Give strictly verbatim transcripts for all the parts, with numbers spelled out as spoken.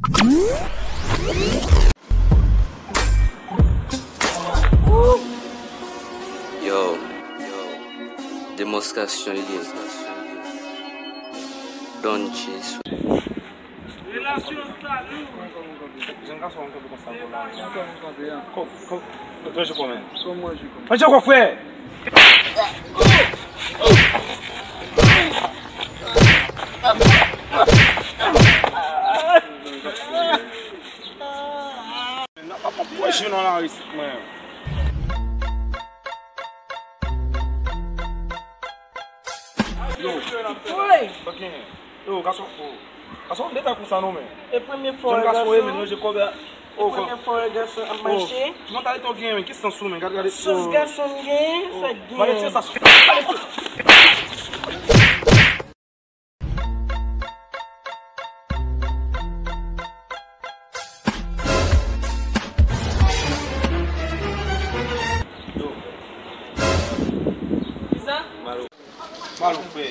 Yo, yo, demonstrasyon li ye. Don G sou. Relasyon salou. Jèn gason an kanpe konsa pou la. Kò, kò, tranje kò, men. Tranje kò, frè. N ap ap ap pwoche nan lari isit, mwen. Yo. Wi. Yo, gason, oh. Gason, m deta konsa non, men. E premye fwa, gason, men, manje kòb la. E premye fwa, gason, ap mache. Ki mantalite w gen, men? Ki sans ou, men? Gade, gade. Sans gason m gen, sa gen. Gade, tire sa. Yo. Kisa? Malo. Malo, frè.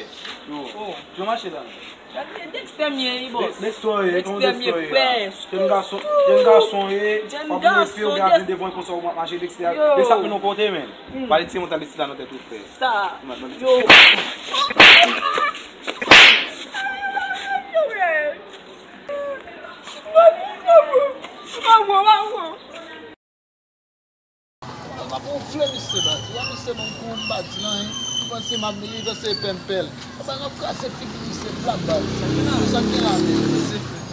Yo. Oh. Jan mache la. Gade Dexter m ye, wi, bòs. Dexter ye, kòman Dexter ye, frè? Jèn gason, jèn gason ye. Jèn gason, w ap vin devan konsa w ap mache, Dexter. Yo. Dexter ap mennen w kote, men. Hmm. Pale ti mantalite la nan tèt ou, frè. Sa. Yo. Yo. Yo, m ap wonfle misye, baz. Wè misye ban m kou, m pa di l anyen. Li panse m ap, li panse e pè m pè l. Baz, m ap kraze figi misye plat, baz. Sa k gen la, men?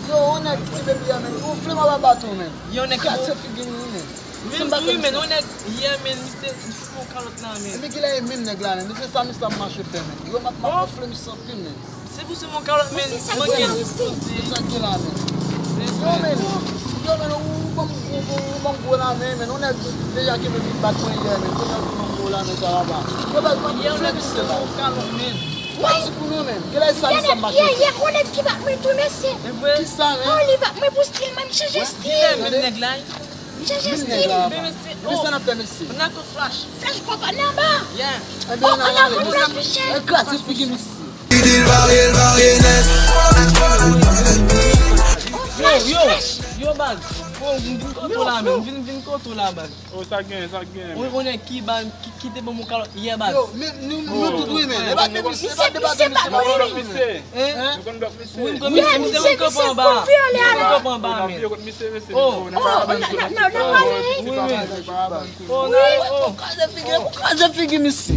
Yo, yon nèg ki bebe a, men. Wonfle m ap ba baton, men. Kraze figi m, men. Menm tou, men, yon nèg yè, men, misye, misye pran kalòt la, men. Epi ki lè e menm nèg la, men. Misye sa, misye ap mache fè, men. Yo, m ap, m ap wonfle misye anpil, men. Se pou se mon kalòt, men, manke dispoze. Sa ki la, men. Yo, men. Yo, men, ou, ou ban m, ou, ou, ou ban m gwo lamen, men. Ou nèg deja kenbe big bat mwen yè, men. Kounye a ou ban m gwo lamen, sa va pa. Yo, baz, m ap fè misye la. Kalòt, men. Pati pou nou, men. Gade sa, misye ap mache. Yè, yè, ou nèg ki bat mwen tou, mesye. E vre? Kisa, men? Oh, li bat mwen pou stil, mwen, m chanje stil. Kilè menm nèg la? M chanje stil. Men mesye, men sa n ap fè, mesye. N a kou flash. Flash konpa nan ba. Yeah. Ebyen, n a flash, Michel. Kraze figi misye. Yo, yo, yo, baz. Oh, m vin kote w la, men. M vin, vin kote w la, baz. Oh, sa gen, sa gen. Ou konnen ki, baz, ki, ki te ban m yon kalòt yè, baz. Yo, men, nou, nou tout wi, men. E pa de misye, e pa de misye. Hein? Wi, m konn misye, misye, misye konn kanpe anba. Misye konn kanpe anba, men. Oh, oh, oh, non, non, non, non. Wi, wi. Oh, non, oh. Pou kraze figi, pou kraze figi misye.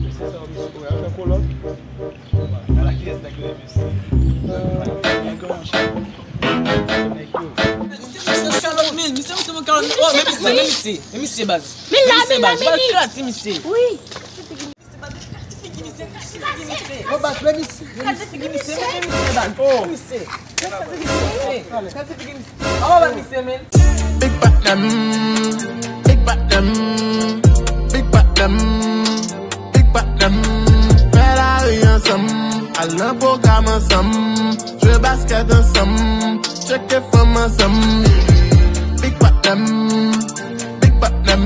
Mesye sa yo, mesye, bro, y ap fè kolòk. Ala kiyès nèg yo ye, mesye? Nèg yo, monchè. Nèg yo. Misye, misye, kalòt, men. Misye, misye, kalòt. Oh, men misye, men misye. Men misye, baz. Men la, men la, men li. Kraze misye. Wi. Yo, baz, men misye, men misye. Kraze figi misye, men misye, baz. Oh. Men misye. Kraze figi misye. Kraze figi misye. Awa, baz, misye, men. Big Bat dem, Big Bat dem, Big Bat dem, Big Bat dem. Fè lari ansanm, al nan pwogram ansanm, jwe baskèt ansanm, tcheke fanm ansanm. Big Bat dem, Big Bat dem.